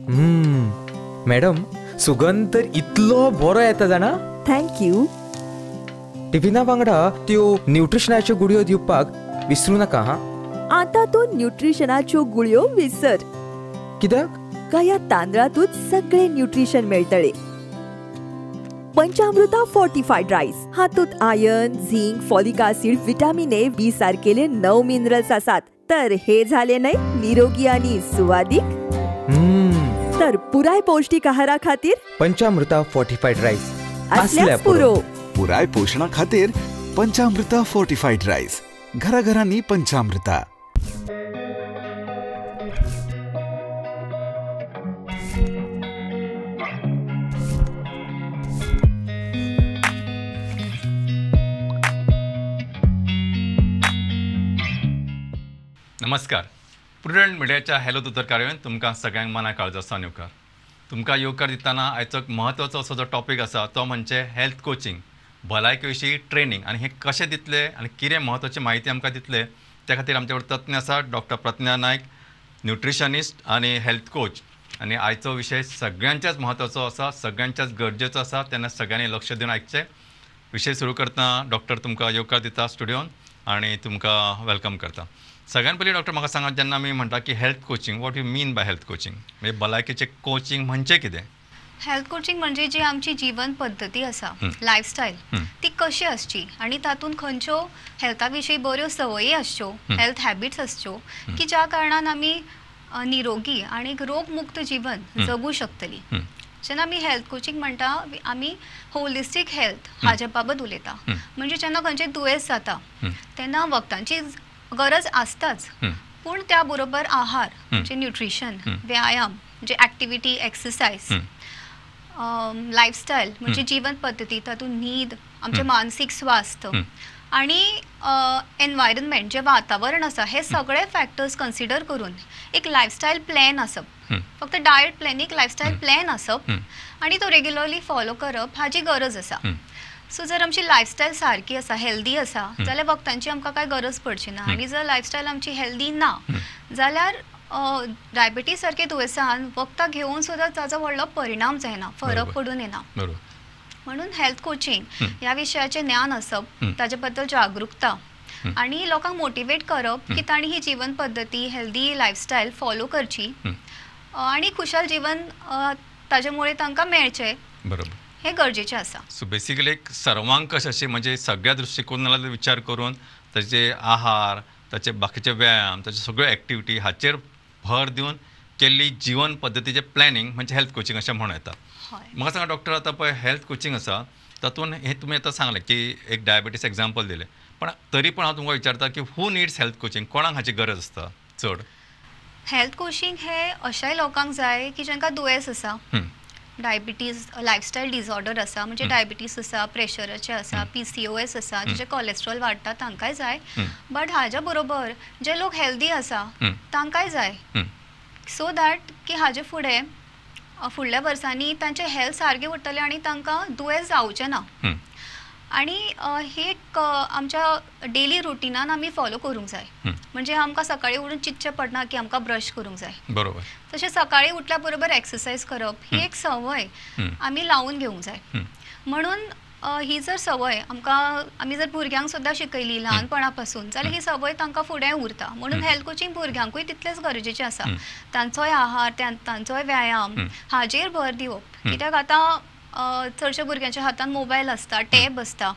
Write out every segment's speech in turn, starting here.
Madam, सुगंध तर इतलो बरो येता जाणा. Thank you. टिफिना वांगडा त्यो न्यूट्रिशनाच्यो गुळयो दिवपाक विसरू नाका. हा, आता तूं न्यूट्रिशनाच्यो गुळयो विसर. कित्याक? ह्या तांदळातूच सगळे न्यूट्रिशन मेळटले. पंचामृता फोर्टिफाईड राईस हातूंत iron, zinc, folic acid, vitamin A, B सारकेले 9 minerals आसात. तर हे झाले न्हय निरोगी आणि सुवादीक. तर पुराय पौष्टिक आहारा खातीर पंचामृता फोर्टिफाईड राईस असल्यास पुरो. पुराय पोषणा खातीर पंचामृता फोर्टिफाईड राईस. घराघरांनी पंचामृता. नमस्कार. प्रुडंट मिडियाच्या हॅलो दोतोर कार्यावळींत तुमकां सगळ्यांक मना काळजा सावन येवकार. तुमकां येवकार दितना आयचो एक म्हत्वाचो असो जो टॉपीक आसा तो म्हणजे हेल्थ कोचिंग, भलायके विशीं ट्रेनींग, आनी हें कशें दितले आनी कितें म्हत्वाची म्हायती आमकां दितले त्या खातीर आमचे कडेन तज्ञ आसा डॉक्टर प्रज्ञा नायक, न्युट्रिशनिस्ट आनी हेल्थ कोच. आनी आयचो विशय सगळ्यांच्याच म्हत्वाचो आसा, सगळ्यांच्याच गरजेचो आसा, तेन्ना सगळ्यांनी लक्ष दिवन आयकचें. विशय सुरू करतना डॉक्टर तुमकां येवकार दिता स्टुडियोन आनी तुमकां welcome करता. सगळ्यान पयलीं डॉक्टर म्हाका सांगात, जेन्ना आमी म्हणटा की health coaching, what you mean by health coaching? म्हणजे भलायकेचें कोचिंग म्हणजे कितें? हेल्थ कोचिंग म्हणजे जी आमची जीवन पद्दती आसा, लायफस्टायल, ती कशी आसची आनी तातूंत खंयच्यो हेल्था विशीं बऱ्यो संवयी आसच्यो, हेल्थ हॅबिट्स आसच्यो की ज्या कारणान आमी निरोगी आनी रोगमुक्त जीवन जगू शकतली. जेन्ना आमी हेल्थ कोचिंग म्हणटा, आमी होलिस्टीक हेल्थ हाजे बाबत उलयता. म्हणजे जेन्ना खंयचें दुयेंस जाता तेन्ना वखदांची गरज आसताच, पूण त्या बरोबर आहार म्हणजे न्युट्रिशन, व्यायाम म्हणजे ॲक्टिविटी, एक्सरसायज, लायफस्टायल म्हणजे जीवन पद्दती, तातूंत न्हीद, आमचें मानसीक स्वास्थ्य आनी एनवायरमेंट जें वातावरण आसा, हे सगळे फॅक्टर्स कन्सिडर करून एक लायफस्टायल प्लॅन आसप. फक्त डायट प्लॅन, एक लायफस्टायल प्लॅन आसप आनी तो रेग्युलरली फॉलो करप हाजी गरज आसा. सो जर आमची लायफस्टायल सारकी आसा, हेल्दी आसा, जाल्यार वखदांची आमकां कांय गरज पडची ना. आनी जर लायफस्टायल आमची हेल्दी ना जाल्यार डायबिटीज सारके दुयेंसान वखदां घेवन सुद्दां ताजो व्हडलो परिणाम जायना, फरक पडून येना. म्हणून हेल्थ कोचिंग ह्या विशयाचें ज्ञान आसप, ताजे बद्दल जागृकता आनी लोकांक मोटिवेट करप की तांणी ही जीवन पद्दती, हेल्दी लायफस्टायल फॉलो करची आनी खुशाल जीवन ताजे मुळे तांकां मेळचें. बरोबर, हे गरजेचें आसा. सो बेसिकली एक सर्वांकश अशें म्हणजे सगळ्या दृश्टिकोनांतलो विचार करून ताचे आहार, ताचे बाकीचे व्यायाम, ताचे सगळ्यो एक्टिविटी हाचेर भर दिवन केल्ली जीवन पद्दतीचें प्लॅनिंग म्हणजे हेल्थ कोचिंग अशें म्हणूं येता. म्हाका सांगा डॉक्टर, आतां पळय हेल्थ कोचिंग आसा तातूंत हें तुमी आतां सांगलें की एक डायबिटीस एग्जाम्पल दिलें, पण तरी पण हांव तुमकां विचारता की हू निड्स हेल्थ कोचिंग, कोणाक हाची गरज आसता चड? हेल्थ कोचिंग हे अशाय लोकांक जाय की जांकां दुयेंस आसा, डायबिटीज, लायफस्टायल डिसऑर्डर आसा, म्हणजे डायबिटीज आसा, प्रेशराचें आसा, PCOS आसा, जेचे कॉलेस्ट्रॉल वाडटा तांकांय जाय. बट हाज्या बरोबर जे लोक हेल्दी आसा तांकांय जाय, सो that की हाजे फुडें फुडल्या वर्सांनी तांचें हेल्थ सारकें उरतलें आनी तांकां दुयेंस जावचें ना. आनी ही एक आमच्या डेली रुटिनान आमी फॉलो करूंक जाय. म्हणजे आमकां सकाळीं उठून चिंतचें पडना की आमकां ब्रश करूंक जाय. बरोबर. तशें सकाळीं उठल्या बरोबर एक्सरसायज करप ही एक संवय आमी लावन घेवंक जाय. म्हणून ही जर संवय आमकां, आमी जर भुरग्यांक सुद्दां शिकयली ल्हानपणा पासून जाल्यार ही संवय तांकां फुडें उरता. म्हणून हेल्थ कोचिंग भुरग्यांकूय तितलेंच गरजेचें आसा. तांचोय आहार, तांचोय व्यायाम हाजेर भर दिवप. कित्याक आतां चडशा भुरग्यांच्या हातान मोबायल आसता, टॅब आसता,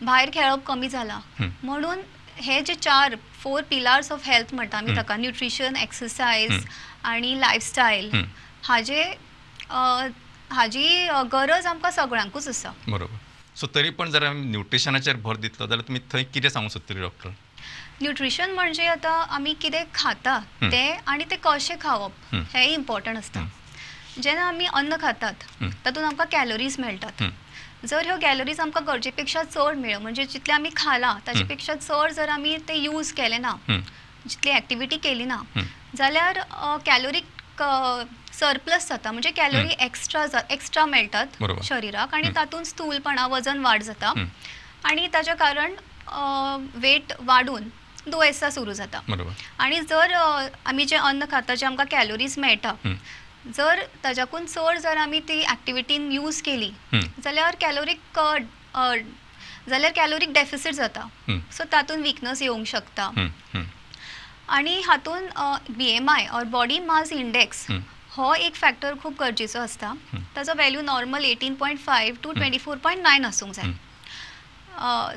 भायर खेळप कमी जाला. म्हणून हे जे 4 पिलर्स ऑफ हेल्थ म्हणटा आमी ताका, न्युट्रिशन, एक्सरसायज आनी लायफस्टायल, हाजे हाजी गरज आमकां सगळ्यांकूच आसा. बरोबर. सो तरी पण जर आमी न्युट्रिशनाचेर भर दितलो जाल्यार तुमी थंय कितें सांगूंक सोदतली डॉक्टर? न्युट्रिशन म्हणजे आतां आमी कितें खाता तें आनी तें कशें खावप हें इम्पॉर्टंट आसता. जेन्ना आमी अन्न खातात तातूंत आमकां कॅलरीज मेळटात. जर ह्यो कॅलरीज आमकां गरजे पेक्षा चड मेळ्ळ्यो, म्हणजे जितलें आमी खालां ताजे पेक्षा चड जर आमी ते यूज केलें ना, जितली एक्टिविटी केली ना, जाल्यार कॅलोरीक सरप्लस जाता, म्हणजे कॅलोरी एक्स्ट्रा मेळटात शरीराक आनी तातूंत स्थूलपणा, वजन वाड जाता आनी ताच्या कारण वेट वाडून दुयेंसां सुरू जाता. आनी जर आमी जें अन्न खाता जें आमकां कॅलोरीज मेळटा जर ताच्याकून चड जर आमी ती एक्टिविटीन यूज केली जाल्यार कॅलोरीक जाल्यार डेफिसीट जाता. सो तातूंत विकनस येवंक शकता. आनी हातूंत BMI or body mass index हो एक फॅक्टर खूब गरजेचो आसता. ताजो व्हॅल्यू नॉर्मल 18.5 टू 24.9 आसूंक जाय.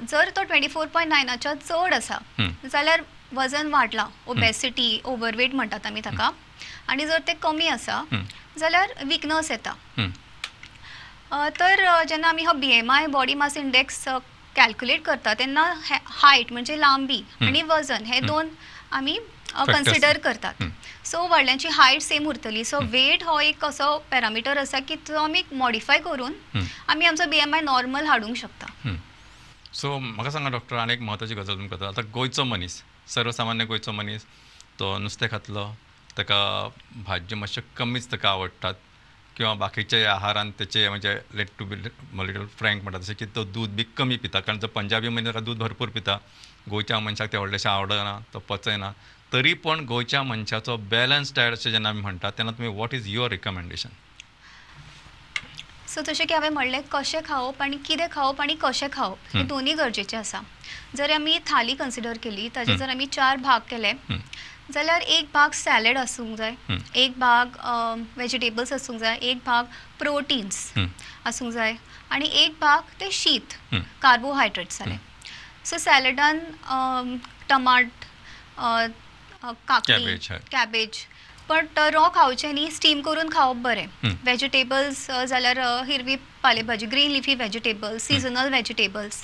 जर तो 24.9च्या चड आसा जाल्यार वजन वाडलां, ओबेसिटी, ओवरवेट म्हणटात आमी ताका. आनी जर ते कमी आसा जाल्यार विकनस येता. तर जेन्ना आमी हो BMI body mass index calculate करता तेन्ना हायट म्हणजे लांबी आनी वजन हे दोन आमी कन्सिडर करतात. सो व्हडल्यांची हायट सेम उरतली. सो वेट हो एक असो पॅरामिटर आसा की तो आमी मॉडिफाय करून आमी आमचो BMI normal हाडूंक शकता. सो म्हाका सांगा डॉक्टर, आनी एक म्हत्वाची गजाल तुमकां. आतां गोंयचो मनीस, सर्वसामान्य गोंयचो मनीस तो नुस्तें खातलो, ताका भाज्यो मातश्यो कमीच ताका आवडटात किंवा बाकीचे आहारान तेचे म्हणजे let to be little frank म्हणटा तशें की तो दूद बी कमी पिता, कारण जो पंजाबी मनीस ताका दूद भरपूर पिता, गोंयच्या मनशाक तें व्हडलेंशें आवडना, तो पचयना. तरी पण गोंयच्या मनशाचो बॅलन्स डायट अशें जेन्ना आमी म्हणटात तेन्ना तुमी what is your recommendation? So जशें की हांवें म्हणलें, कशें खावप आनी कितें खावप आनी कशें खावप हे दोनूय गरजेचें आसा. जर आमी थाली कन्सिडर केली ताजे जर आमी 4 भाग केले जाल्यार एक भाग सॅलड आसूंक जाय, एक भाग वेजिटेबल्स आसूंक जाय, एक भाग प्रोटीन्स आसूंक जाय आनी एक भाग ते शीत, कार्बोहायड्रेट्स जाले. सो सॅलडान टमाट, काकडी, कॅबेज, बट रॉ खावचें न्ही, स्टीम करून खावप बरें. वेजिटेबल्स जाल्यार हिरवी पालेभाजी, green leafy vegetables, seasonal vegetables.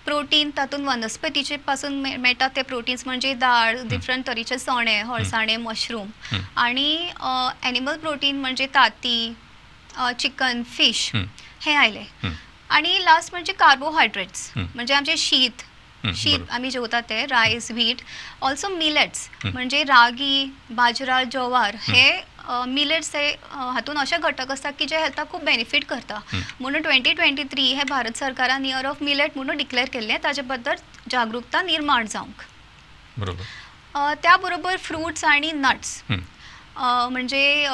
Protein तातूंत वनस्पतीचे पासून मेळटा ते प्रोटीन्स म्हणजे दाळ, डिफरंट तरेचे चणे, हळसाणे, मशरूम. आनी एनिमल प्रोटीन म्हणजे ताती, चिकन, फिश हे आयले. आनी लास्ट म्हणजे कार्बोहायड्रेट्स म्हणजे आमचे शीत, शीत आमी जेवता ते रायस, व्हीट, ऑल्सो मिलेट्स म्हणजे रागी, बाजरा, ज्वार हे मिलेट्स हे हातून अशे घटक आसता की जे हेल्थाक खूब बेनिफीट करता. म्हणून 2023 हे भारत सरकारान इयर ऑफ मिलेट म्हणून डिक्लेअर केल्लें, ताजे बद्दल जागृकता निर्माण जावंक. बरोबर. त्या बरोबर फ्रुट्स आनी नट्स म्हणजे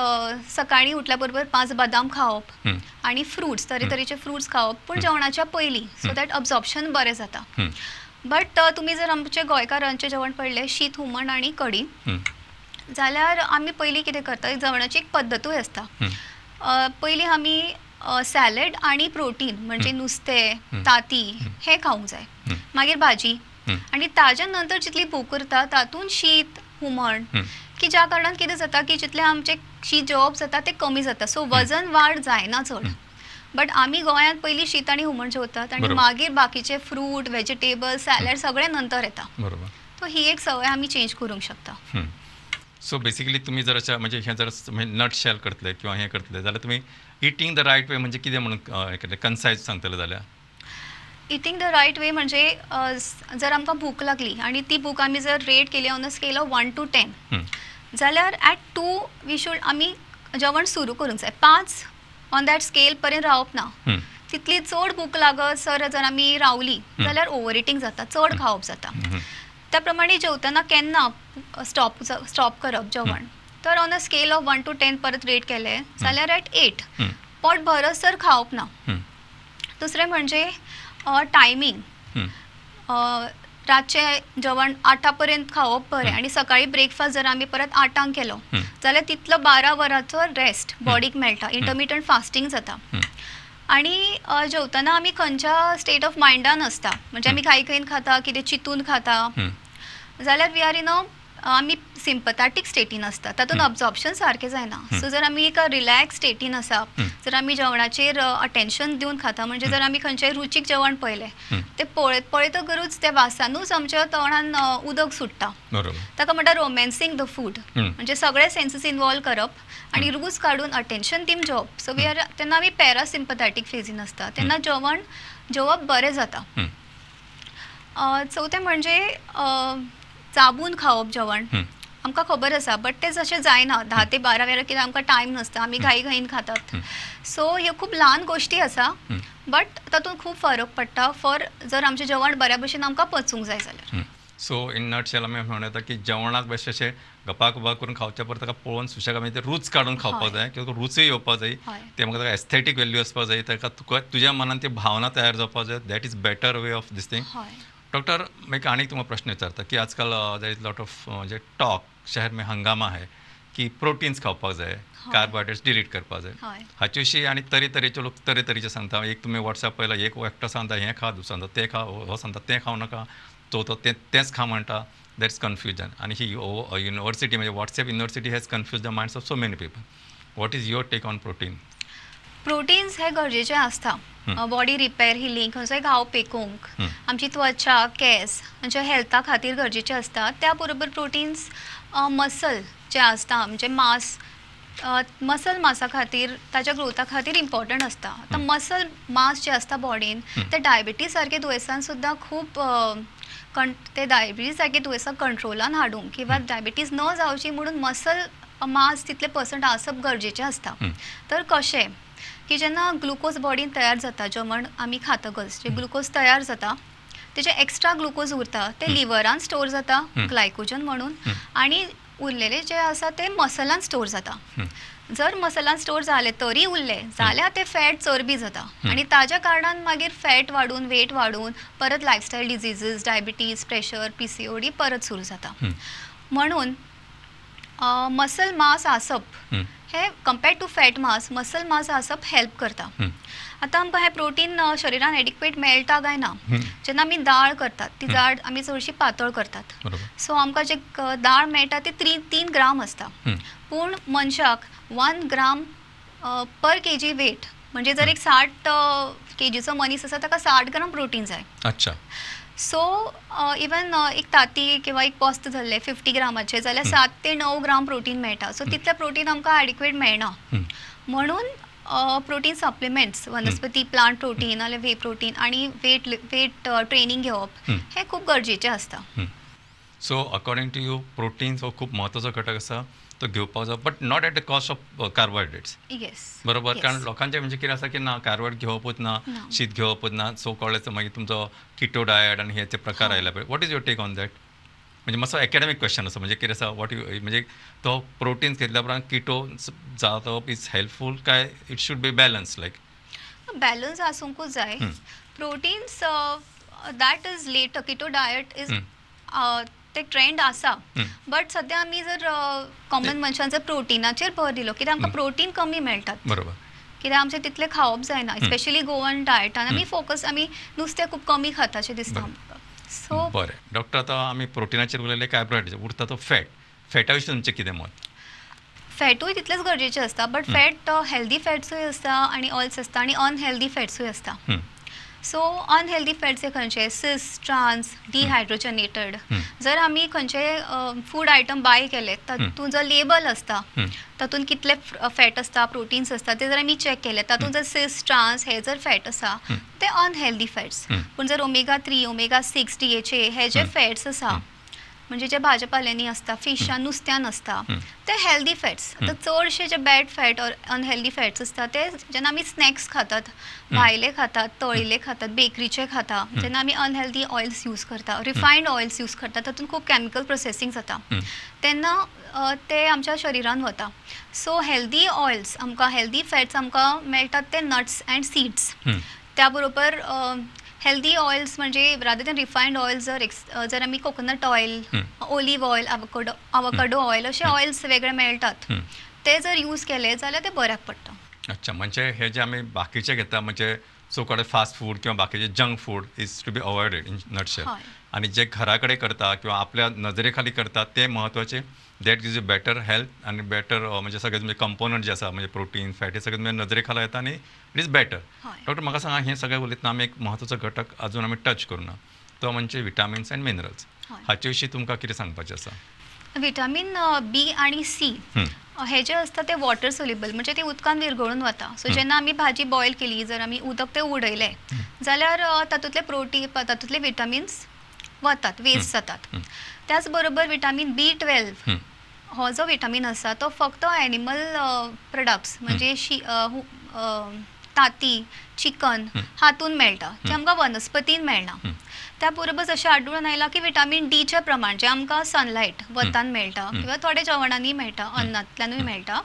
सकाळी उठल्या बरोबर 5 बदाम खावप आनी फ्रुट्स, तरेतरेचे फ्रुट्स खावप, पूण जेवणाच्या पयलीं, सो that absorption बरें जाता. बट तुमी जर आमचे गोंयकारांचें जेवण पळयलें, शीत, हुमण आनी कडी, जाल्यार आमी पयलीं कितें करता, जेवणाची एक पद्दतूय आसता. पयलीं आमी सॅलड आनी प्रोटीन म्हणजे नुस्तें, ताती हें खावंक जाय, मागीर भाजी, आनी ताज्या नंतर जितली भूक उरता तातूंत शीत, हुमण, की ज्या कारणान कितें जाता की जितलें आमचें शीत जेवप जाता तें कमी जाता. सो वजन वाड जायना चड. बट आमी गोंयांत पयलीं शीत आनी हुमण जेवतात आनी मागीर बाकीचे फ्रूट, वेजिटेबल, सॅलड सगळें नंतर येता. बरोबर. सो ही एक संवय आमी चेंज करूंक शकता. सो बेसिकली तुमी जर अशें म्हणजे हें जर नट शेल करतले किंवा हें करतले जाल्यार तुमी इटींग the right वे म्हणजे कितें म्हणून कन्सायज सांगतले जाल्यार? इटींग the right वे म्हणजे जर आमकां भूक लागली आनी ती भूक आमी जर रेट केली on a scale of 1 to 10 जाल्यार एट 2 we should आमी जेवण सुरू करूंक जाय. 5 ऑन that scale पर्यंत रावप ना. तितली चड भूक लागत सर जर आमी रावली जाल्यार ओवर इटींग जाता, चड खावप जाता. त्या प्रमाणे जेवतना केन्ना स्टॉप करप जेवण, तर on a scale of 1 to 10 परत रेट केले जाल्यार एट 8 पोट भरस तर खावप ना. दुसरें म्हणजे टायमींग, रातचें जेवण 8 पर्यंत खावप बरें आनी सकाळी ब्रेकफास्ट जर आमी परत 8 केलो जाल्यार तितलो 12 वरांचो रेस्ट बॉडीक मेळटा, इंटरमिटंट फास्टींग जाता. आनी जेवतना आमी खंयच्या स्टेट ऑफ मायंडान आसता, म्हणजे आमी घाई घाईन खाता, कितें चिंतून खाता जाल्यार we are in अ आमी सिम्पथॅटीक स्टेटीन आसता, तातूंत अब्जॉर्प्शन सारकें जायना. सो जर आमी एका रिलॅक्स स्टेटीन आसा, जर आमी जेवणाचेर अटेन्शन दिवन खाता, म्हणजे जर आमी खंयच्याय रुचीक जेवण पळयलें तें पळयत पळयतकरूच त्या वासानूच आमच्या तोंडान उदक सुट्टा, ताका म्हणटा रोमॅन्सिंग the food, म्हणजे सगळे सेन्सीस इनवॉल्व करप आनी रूच काडून अटेन्शन दिवन जेवप. सो we are तेन्ना आमी पॅरासिम्पथॅटीक फेजीन आसता, तेन्ना जेवण जेवप बरें जाता. चवथें म्हणजे चाबून खावप जेवण, आमकां खबर आसा बट तें जशें जायना, 10 ते 12 वेळार कित्याक आमकां टायम नासता, आमी घाई घाईन खातात. सो ह्यो खूब ल्हान गोश्टी आसा बट तातूंत खूब फरक पडटा फॉर जर आमचें जेवण बऱ्या भशेन आमकां पचूंक जाय जाल्यार. सो इन नटशेल आमी म्हणूं येता की जेवणाक बेश्टे अशें गपाक गपाक करून खावच्या परस ताका पळोवन सुशेग आमी ते रूच काडून खावपाक जाय किंवा रुचूय येवपाक जाय, ते म्हाका ताका एस्थेटीक वेल्यू आसपाक जाय, ताका तुका तुज्या मनान ती भावना तयार जावपाक जाय. That is better way of this thing. Doctor एक आनीक तुमकां प्रश्न विचारता की आजकाल there is lot of म्हणजे टॉक, शहर में हंगामा है की प्रोटीन्स खावपाक जाय, कार्बोहायड्रेट्स डिलीट करपाक जाय. हाचे विशीं आनी तरेतरेचे लोक तरेतरेचे सांगता. एक तुमी वॉट्सॅप पळयला, एक एकटो सांगता हें खा, दुसरो सांगता तें खा, हो सांगता तें खावं नाका, चवथो तें तेंच खा म्हणटा. That's confusion. आनी ही युनिवर्सिटी म्हणजे WhatsApp university has confuse the minds of so many people. What is your take on protein? Proteins हे गरजेचे आसता बॉडी रिपेर, हिलींग, खंयचोय घाव पेकोवंक, आमची त्वचा, केंस हांच्या हेल्था खातीर गरजेचे आसता. त्या बरोबर प्रोटीन्स मसल जे आसता म्हणजे मास, मसल मासा खातीर, ताच्या ग्रोथा खातीर इम्पॉर्टंट आसता. आतां मसल मास जे आसता बॉडीन ते डायबिटीज सारके दुयेंसान सुद्दां खूब ते डायबिटीज सारके दुयेंसां कंट्रोलान हाडूंक किंवा डायबिटीज न जावची म्हणून मसल मास तितले पर्संट आसप गरजेचें आसता. तर कशें की जेन्ना ग्लुकोज बॉडीन तयार जाता, जेवण आमी खातकच जे ग्लुकोज तयार जाता तेजे एक्स्ट्रा ग्लुकोज उरता ते लिवरान स्टोर जाता ग्लायकोजन म्हणून, आनी उरलेले जे आसा ते मसलान स्टोर जाता. जर मसलान स्टोर जाले तरी उरले जाल्यार ते फॅट चरबी जाता आनी ताज्या कारणान मागीर फॅट वाडून, वेट वाडून परत लायफस्टायल डिजीजीस, डायबिटीज, प्रेशर, PCOD परत सुरू जाता. म्हणून मसल मास आसप हे compared to fat mass, muscle mass आसप हेल्प करता. आतां आमकां हें प्रोटीन शरिरान एडिक्वेट मेळटा काय ना, जेन्ना आमी दाळ करतात ती दाळ आमी चडशी पातळ करतात, सो आमकां जे दाळ मेळटा ती 3 ग्राम आसता, पूण मनशाक 1 ग्राम पर केजी वेट, म्हणजे जर एक 60 केजीचो मनीस आसा ताका 60 ग्राम प्रोटीन जाय. अच्छा. सो इवन एक ताती किंवा एक पोस्त धरलें 50 ग्रामाचें जाल्यार 7 ते 9 ग्राम प्रोटीन मेळटा. सो तितलें प्रोटीन आमकां एडिक्वेट मेळना, म्हणून प्रोटीन सप्लिमेंट्स, वनस्पती प्लांट प्रोटीन नाल्यार वे प्रोटीन आनी वेट ट्रेनींग घेवप हें खूब गरजेचें आसता. So according to you proteins हो खूब म्हत्वाचो घटक आसा, तो घेवपाक जाय, but not at the cost of carbohydrates. Yes, बरोबर. कारण लोकांचें म्हणजे कितें आसा की ना कार्बोहायड्रेट घेवपूच ना, शीत घेवपूच ना, सो कॉल्ड मागीर तुमचो किटो डायट आनी हेचे प्रकार आयला पळय. What is your take on that? म्हणजे मातसो एकेडमीक क्वेश्चन आसा, म्हणजे कितें आसा what you म्हणजे तो प्रोटीन्स घेतल्या उपरांत किटो जावप is helpful काय it should be balance? Like balance आसूंकूच जाय. Proteins that is later, keto diet is ते ट्रेंड आसा, बट सद्या आमी जर कॉमन मनशान जर प्रोटिनाचेर भर दिलो कित्याक आमकां प्रोटीन कमी मेळटात, बरोबर, कित्याक आमचें तितलें खावप जायना, स्पेशली गोवन डायटान आमी फोकस, आमी नुस्तें खूब कमी खाता अशें दिसता आमकां. सो बरें डॉक्टर, आतां आमी प्रोटिनाचेर उलयले, कार्बोहायड्रेट उरता तो फॅट, फॅटा विशीं तुमचें कितें मत? फॅटूय तितलेंच गरजेचें आसता, बट फॅट हेल्दी फॅट्सूय आसता आनी ऑयल्स आसता आनी अनहेल्दी फॅट्सूय आसता. सो अनहेल्दी फॅट्स हे खंयचे? सिस, ट्रान्स, डिहायड्रोजनेटेड. जर आमी खंयचे फूड आयटम बाय केले तातूंत जर लेबल आसता तातूंत कितले फॅट आसता, प्रोटीन्स आसता, ते जर आमी चॅक केले तातूंत जर सिस, ट्रान्स हे जर फॅट आसा ते अनहेल्दी फॅट्स. पूण जर ओमेगा 3, ओमेगा 6, DHA हे जे फॅट्स आसा, म्हणजे जे भाजपाल्यांनी आसता, फिशान, नुस्त्यान आसता, ते हेल्दी फॅट्स. आतां चडशे जे bad fat or unhealthy fats आसता ते जेन्ना आमी स्नॅक्स खातात, भायले खातात, तळिल्ले खातात, बेकरीचे खाता, जेन्ना आमी अनहेल्दी ऑयल्स यूज करता, रिफायंड ऑयल्स यूज करता, तातूंत खूब कॅमिकल प्रोसेसींग जाता, तेन्ना ते आमच्या शरिरान वता. सो हेल्दी ऑयल्स आमकां, हेल्दी फॅट्स आमकां मेळटात ते नट्स अँड सीड्स. त्या बरोबर हेल्दी ऑयल्स म्हणजे रादर दॅन रिफायंड ऑयल जर जर आमी coconut oil, olive oil, avocado oil अशे ऑयल्स वेगळे मेळटात, ते जर यूज केले जाल्यार ते बऱ्याक पडटा. अच्छा, म्हणजे हे जे आमी बाकीचे घेता म्हणजे सो कॉल्ड फास्ट फूड किंवा बाकीचे junk food is to be avoided in nutshell, आनी जे घरा कडेन करता किंवा आपल्या नजरे खाली करता ते म्हत्वाचे. That gives you better health आनी बेटर म्हणजे सगळे तुमचे कंपोनंट जे आसा म्हणजे प्रोटीन, फॅट हे सगळे तुमच्या नजरे खाला येता आनी it is better. Doctor म्हाका सांगा, हें सगळें उलयतना आमी एक म्हत्वाचो घटक अजून आमी टच करूं ना, तो म्हणजे विटामिन्स अँड मिनरल्स. हाचे विशीं तुमकां कितें सांगपाचें आसा? विटामीन बी आनी सी हे जे आसता ते वॉटर सोल्युबल, म्हणजे ते उदकान विरगळून वता. सो जेन्ना आमी भाजी बॉयल केली, जर आमी उदक ते उडयलें जाल्यार तातूंतले प्रोटीन, तातूंतले विटामिन्स वतात, वेस्ट जातात. त्याच बरोबर विटामीन B12 हो जो विटामीन आसा तो फक्त एनिमल प्रोडक्ट्स म्हणजे ताती, चिकन हातून मेळटा, जें आमकां वनस्पतीन मेळना. त्या बरोबर अशें आढळून आयलां की विटामीन डीचें प्रमाण जें आमकां सनलायट वतान मेळटा किंवा थोड्या जेवणांनी मेळटा, अन्नांतल्यानूय मेळटा,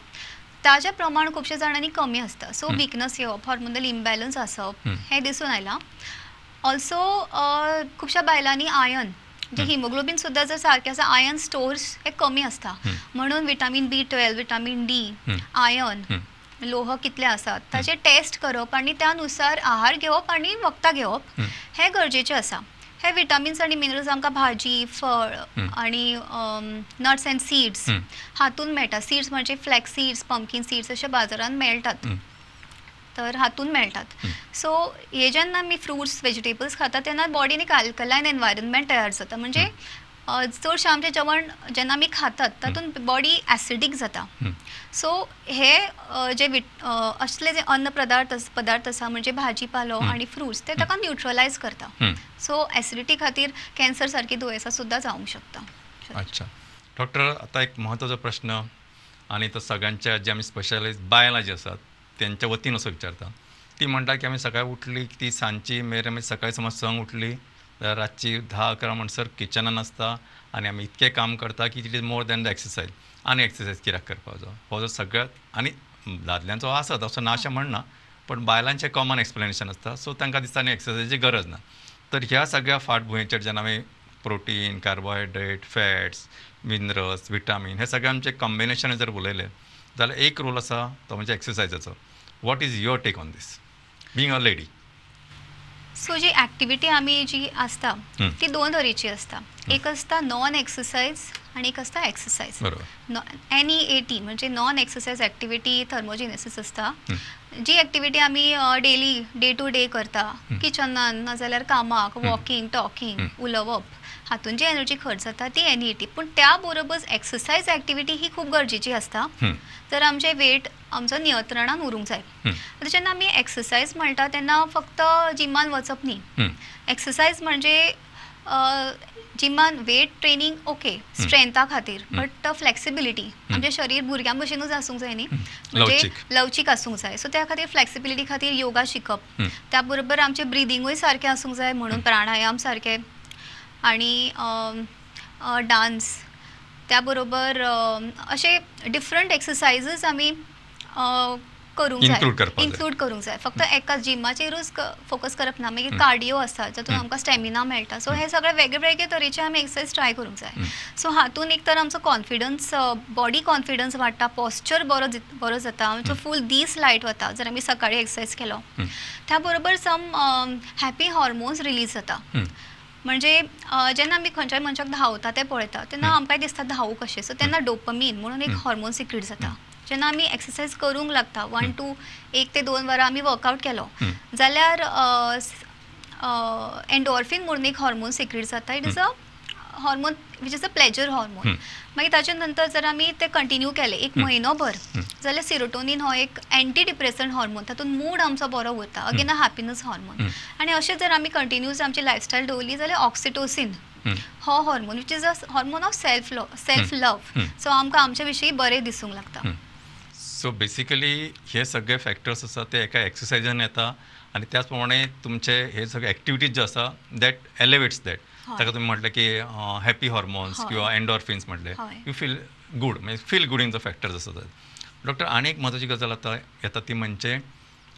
ताजें प्रमाण खुबशे जाणांनी कमी आसता. सो विकनस येवप, हॉर्मोनल इम्बॅलन्स आसप हें दिसून आयलां. ऑल्सो खुबश्या बायलांनी आयर्न, जे हिमोग्लोबीन सुद्दां जर सारकें आसा, आयर्न स्टोर्स हे कमी आसता, म्हणून vitamin B12, vitamin D, iron, लोह कितले आसात ताचे टेस्ट करप आनी त्यानुसार आहार घेवप आनी वखदां घेवप हें गरजेचें आसा. हे विटामिन्स आनी मिनरल्स आमकां भाजी, फळ आनी नट्स अँड सीड्स हातून मेळटा. सीड्स म्हणजे फ्लॅक्स सीड्स, पंपकीन सीड्स अशे बाजारान मेळटात, तर हातून मेळटात. सो हे जेन्ना आमी फ्रुट्स, वेजिटेबल्स खाता तेन्ना बॉडीन एक अल्कलायन एनवायरनमेंट तयार जाता. म्हणजे चडशें आमचें जेवण जेन्ना आमी खातात तातूंत बॉडी एसिडीक जाता. सो हे जे असले जे अन्न पदार्थ आसा म्हणजे भाजी पालो आनी फ्रुट्स ते ताका न्युट्रलायज करता. सो एसिडिटी खातीर कॅन्सर सारकी दुयेंसां सुद्दां जावंक शकता. अच्छा डॉक्टर, आतां एक म्हत्वाचो प्रश्न आनी तो सगळ्यांच्या जे आमी स्पेशलिस्ट बायलां जी आसात तेंच्या वतीन असो विचारता. ती म्हणटा की आमी सकाळी उठली ती सांजची मेरेन आमी सकाळी समज 6 उठली जाल्यार रातची 10-11 म्हणसर किचनान आसता आनी आमी इतकें काम करता की it is more than the exercise. आनी एक्सरसायज कित्याक करपाचो हो जो सगळ्यात आनी दादल्यांचो आसत असो ना अशें म्हणना, पण बायलांचें कॉमन एक्सप्लेनेशन आसता. सो तांकां दिसता आनी एक्सरसायजीची गरज ना. तर ह्या सगळ्या फाटभुंयेचेर जेन्ना आमी protein, carbohydrate, fats, minerals, vitamin हे सगळे आमचे कॉम्बिनेशन जर उलयलें जाल्यार एक रोल आसा तो म्हणजे एक्सरसायजाचो. What is your take on this being a lady? So ji activity आमी जी आसता ती दोन तरेची आसता. एक आसता नॉन एक्सरसायज आनी एक आसता एक्सरसायज. NEAT म्हणजे नॉन एक्सरसायज एक्टिविटी थर्मोजेनेसीस आसता. जी एक्टिविटी आमी डेली डे टू डे करता, किचनान नाजाल्यार कामाक, वॉकिंग, टॉकिंग, उलोवप, हातून जी एनर्जी खर्च जाता ती NEAT. पूण त्या बरोबर एक्सरसायज एक्टिविटी ही खूब गरजेची आसता तर आमचें वेट आमचो नियंत्रणान उरूंक जाय. आतां जेन्ना आमी एक्सरसायज म्हणटा तेन्ना फक्त जिमान वचप न्ही. एक्सरसायज म्हणजे जिमान वेट ट्रेनिंग ओके स्ट्रेंथा खातीर, बट फ्लेक्सिबिलिटी, आमचें शरीर भुरग्यां भशेनूच आसूंक जाय न्ही, म्हणजे लवचीक आसूंक जाय. सो त्या खातीर फ्लेक्सिबिलिटी खातीर योगा शिकप, त्या बरोबर आमचें ब्रिदींगूय सारकें आसूंक जाय म्हणून प्राणायाम सारकें आनी डान्स, त्या बरोबर अशे डिफरंट एक्सरसायजीस आमी करूंक जाय, इन्क्लूड करूंक जाय. फक्त एका जिमाचेरूच फोकस करप ना. मागीर कार्डियो आसा जातून आमकां स्टॅमिना मेळटा. सो हे सगळे वेगळे वेगळे तरेचे आमी एक्सरसायज ट्राय करूंक जाय. सो हातून एक तर आमचो कॉन्फिडन्स, बॉडी कॉन्फिडन्स वाडटा, पॉस्चर बरो जाता, आमचो फूल दीस लायट वता जर आमी सकाळी एक्सरसायज केलो. त्या बरोबर सम हॅपी हॉर्मोन्स रिलीज जाता. म्हणजे जेन्ना आमी खंयच्याय मनशाक धांवता तें पळयता तेन्ना आमकांय दिसता धांवू कशें. सो तेन्ना डोपमीन म्हणून एक हॉर्मोन सिक्रीट जाता. जेन्ना आमी एक्सरसायज करूंक लागता 1 ते 2 वरां आमी वर्कआवट केलो जाल्यार एन्डोर्फिन म्हणून एक हॉर्मोन सिक्रीट जाता. It is a hormone which is a pleasure hormone. मागीर ताच्या नंतर जर आमी ते कंटिन्यू केले एक म्हयनोभर जाल्यार सिरोटोनीन हो एक एंटी डिप्रेसंट हॉर्मोन, तातूंत मूड आमचो बरो उरता, अगेन अ हॅपीनस हॉर्मोन. आनी अशें जर आमी कंटिन्यूस आमची लायफस्टायल दवरली जाल्यार ऑक्सिटोसीन हो hormone which is a hormone of self love, so आमकां आमच्या विशीं बरें दिसूंक लागता. सो बेसिकली हे सगळे फॅक्टर्स आसा ते एका एक्सरसायजान येता आनी त्याच प्रमाणे तुमचे हे सगळे एक्टिविटीज जे आसा that elevates that. ताका तुमी म्हटलें की हॅपी हॉर्मोन्स किंवा एन्डॉर्फिन्स म्हटले, you feel good, म्हणजे फील गुडींचो फॅक्टर्स आसा. डॉक्टर, आनी एक म्हत्वाची गजाल आतां येता ती म्हणजे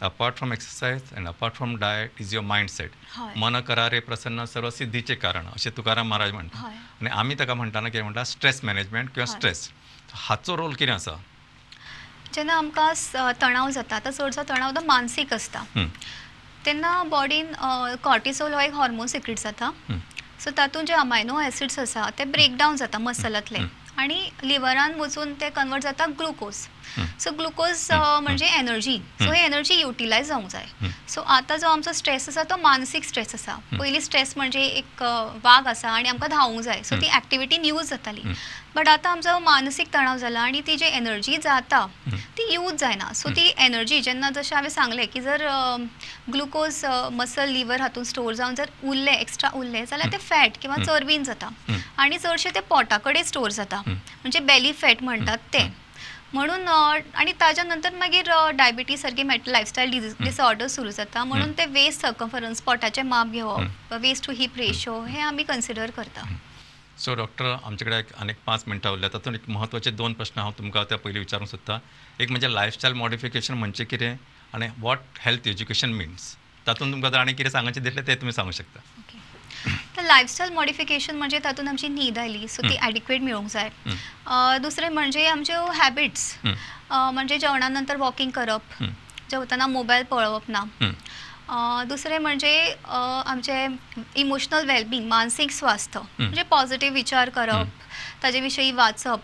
apart from exercise and apart from diet is your mindset. मन करारे प्रसन्न सर्व सिद्धीचे कारण अशें तुकाराम महाराज म्हणटा. आनी आमी ताका म्हणटाना कितें म्हणटा, स्ट्रेस मॅनेजमेंट किंवा स्ट्रेस, हाचो रोल कितें आसा? जेन्ना आमकां तणाव जाता, आतां चडसो तणाव तो मानसीक आसता, तेन्ना बॉडीन कॉर्टिसोल हो एक हॉर्मोन सिक्रीट जाता. सो तातूंत जे अमायनो एसिड्स आसा ते ब्रेक डावन जाता मसलांतले आनी लिवरान वचून ते कन्वर्ट जाता ग्लुकोज. सो ग्लुकोज म्हणजे एनर्जी. सो ही एनर्जी युटिलायज जावंक जाय. सो आतां जो आमचो स्ट्रेस आसा तो मानसीक स्ट्रेस आसा. पयलीं स्ट्रेस म्हणजे एक वाग आसा आनी आमकां धांवूंक जाय, सो ती एक्टिविटी यूज जाताली. बट आतां आमचो मानसीक तणाव जाला आनी ती जी एनर्जी जाता ती यूज जायना. सो ती एनर्जी जेन्ना, जशें हांवें सांगलें की जर ग्लुकोज मसल लिवर हातूंत स्टोर जावन जर उरलें, एक्स्ट्रा उरलें जाल्यार ते फॅट किंवा चरबीन जाता आनी चडशें ते पोटा कडेन स्टोर जाता, म्हणजे बेली फॅट म्हणटात ते. म्हणून आनी ताज्या नंतर मागीर डायबिटीज सारकी लायफस्टायल डिसऑर्डर सुरू जाता. म्हणून ते वेस्ट सर्कमफरन्स, पोटाचें माप घेवप, वेस्ट टू हिप रेशो हे आमी कन्सिडर करता. सो डॉक्टर, आमचे कडेन आनीक 5 मिनटां उरल्या, तातूंत एक म्हत्वाचे 2 प्रश्न हांव तुमकां त्या पयलीं विचारूंक सोदता. एक म्हणजे लायफस्टायल मॉडिफिकेशन म्हणजे कितें आनी what health education mince, तातूंत तुमकां जर आनी कितें सांगचें दिसलें तें तुमी सांगूंक शकता. ओके, तर लायफस्टायल मॉडिफिकेशन म्हणजे तातूंत आमची न्हीद आयली, सो ती एडिक्वेट मेळूंक जाय. दुसरें म्हणजे आमच्यो हॅबिट्स, म्हणजे जेवणा नंतर वॉकिंग करप, जेवतना मोबायल पळोवप ना. दुसरें म्हणजे आमचें इमोशनल वेलबींग, मानसीक स्वास्थ्य, म्हणजे पॉझिटिव्ह विचार करप, ताजे विशयी वाचप,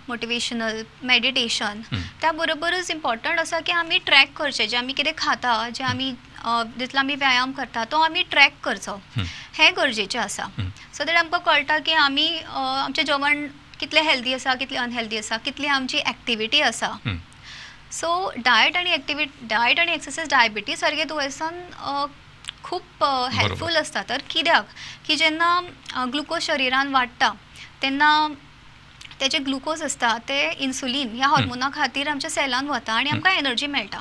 मोटिवेशनल मेडिटेशन. त्या बरोबरच इम्पॉर्टंट आसा की आमी ट्रॅक करचें, जें आमी कितें खाता, जें आमी जितलो आमी व्यायाम करता तो आमी ट्रॅक करचो, हें गरजेचें आसा. सो that आमकां कळटा की आमी आमचें जेवण कितलें हेल्दी आसा, कितलें अनहेल्दी आसा, कितली आमची एक्टिविटी आसा. सो डायट आनी एक्टिविटी, डायट आनी एक्सरसायज डायबिटीज सारके दुयेंसान खूब हेल्पफूल आसता. तर कित्याक की जेन्ना ग्लुकोज शरिरान वाडटा तेन्ना तेजे ग्लुकोज आसता ते इन्सुलीन ह्या हॉर्मोना खातीर आमच्या सेलान वता आनी आमकां एनर्जी मेळटा.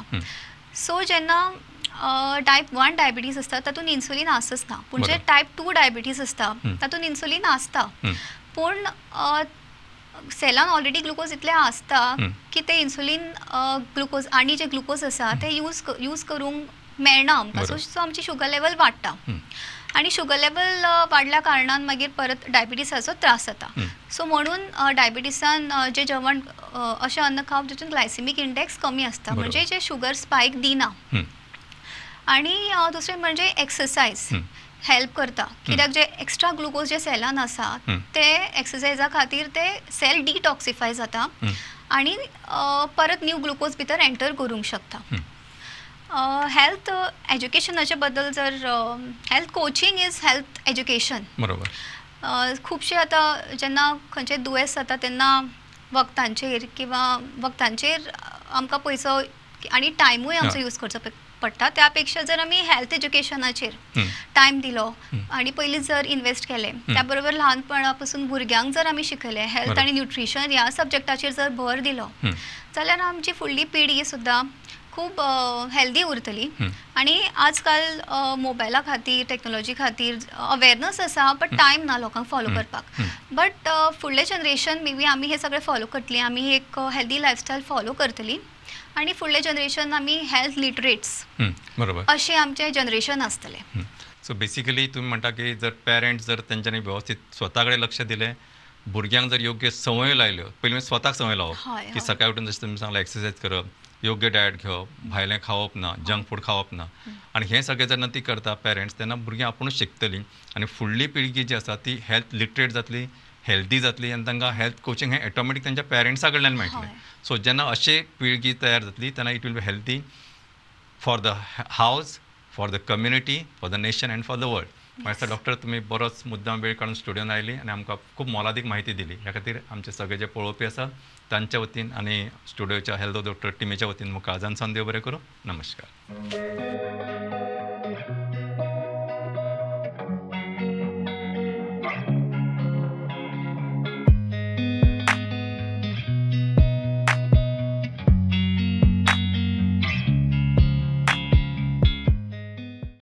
सो जेन्ना टायप 1 डायबिटीज आसता तातूंत इन्सुलीन आसच ना, पूण जे टायप 2 डायबिटीज आसता तातूंत इन्सुलीन आसता, पूण सेलान ऑलरेडी ग्लुकोज इतले आसता की ते इन्सुलीन ग्लुकोज आनी जे ग्लुकोज आसा ते यूज करूंक मेळना आमकां. सो आमची शुगर लेवल वाडटा आनी शुगर लेवल वाडल्या कारणान मागीर परत डायबिटीसाचो त्रास जाता. सो म्हणून डायबिटीसान जे जेवण अशें अन्न खावप जितून ग्लायसेमीक इंडेक्स कमी आसता, म्हणजे जे शुगर स्पायक दिना. आनी दुसरें म्हणजे एक्सरसायज हेल्प करता, कित्याक जे एक्स्ट्रा ग्लुकोज जे सेलान आसा ते एक्सरसायजा खातीर ते सेल डिटॉक्सिफाय जाता आनी परत न्यू ग्लुकोज भितर एंटर करूंक शकता. हेल्थ एज्युकेशनाचे बद्दल जर health coaching is health education. बरोबर. खुबशे आतां जेन्ना खंयचें दुयेंस जाता तेन्ना वखदांचेर किंवा वखदांचेर आमकां पयसो आनी टायमूय आमचो यूज करचो पडटा. त्या पेक्षा जर आमी हेल्थ एज्युकेशनाचेर टायम दिलो आनी पयलीं जर इन्वेस्ट केलें, त्या बरोबर ल्हानपणा पासून भुरग्यांक जर आमी शिकयलें हेल्थ आनी न्युट्रिशन ह्या सब्जॅक्टाचेर जर भर दिलो जाल्यार आमची फुडली पिढी सुद्दां खूब हेल्दी उरतली. आनी आजकाल मोबायला खातीर, टॅक्नोलॉजी खातीर अवेरनस आसा, बट टायम ना लोकांक फॉलो करपाक. बट फुडलें जनरेशन मे बी आमी हें सगळें फॉलो करतली, आमी एक हेल्दी लायफस्टायल फॉलो करतली आनी फुडलें जनरेशन आमी हेल्थ लिटरेट्स बरोबर अशें आमचें जनरेशन आसतलें. सो बेसिकली तुमी म्हणटा की जर पेरंट्स जर तेंच्यांनी वेवस्थीत स्वता कडेन लक्ष दिलें, भुरग्यांक जर योग्य संवय लायल्यो, पयलीं स्वताक संवय लावप की सकाळी उठून जशें तुमी सांगलें एक्सरसायज करप, योग्य डायट घेवप, भायलें खावप ना, जंक फूड खावप ना, आनी हें सगळें जेन्ना ती करता पेरंट्स तेन्ना भुरगीं आपुणूच शिकतलीं आनी फुडली पिळगी जी आसा ती हेल्थ लिटरेट जातली, हेल्दी जातली आनी तांकां हेल्थ कोचिंग हें ऑटोमॅटीक तांच्या पेरंट्सा कडल्यान मेळटलें. सो जेन्ना अशी पिळगी तयार जातली तेन्ना it will be healthy for the house, for the community, for the nation and for the world. म्हाका डॉक्टर तुमी बरोच मुद्दाम वेळ काडून स्टुडियोन आयली आनी आमकां खूब मोलादीक म्हायती दिली. ह्या खातीर आमचे सगळे जे पळोवपी आसात तांच्या वतीन आनी स्टुडियोच्या हेल्थ डॉक्टर टिमीच्या वतीन मुखार आजान देव बरें करूं. नमस्कार.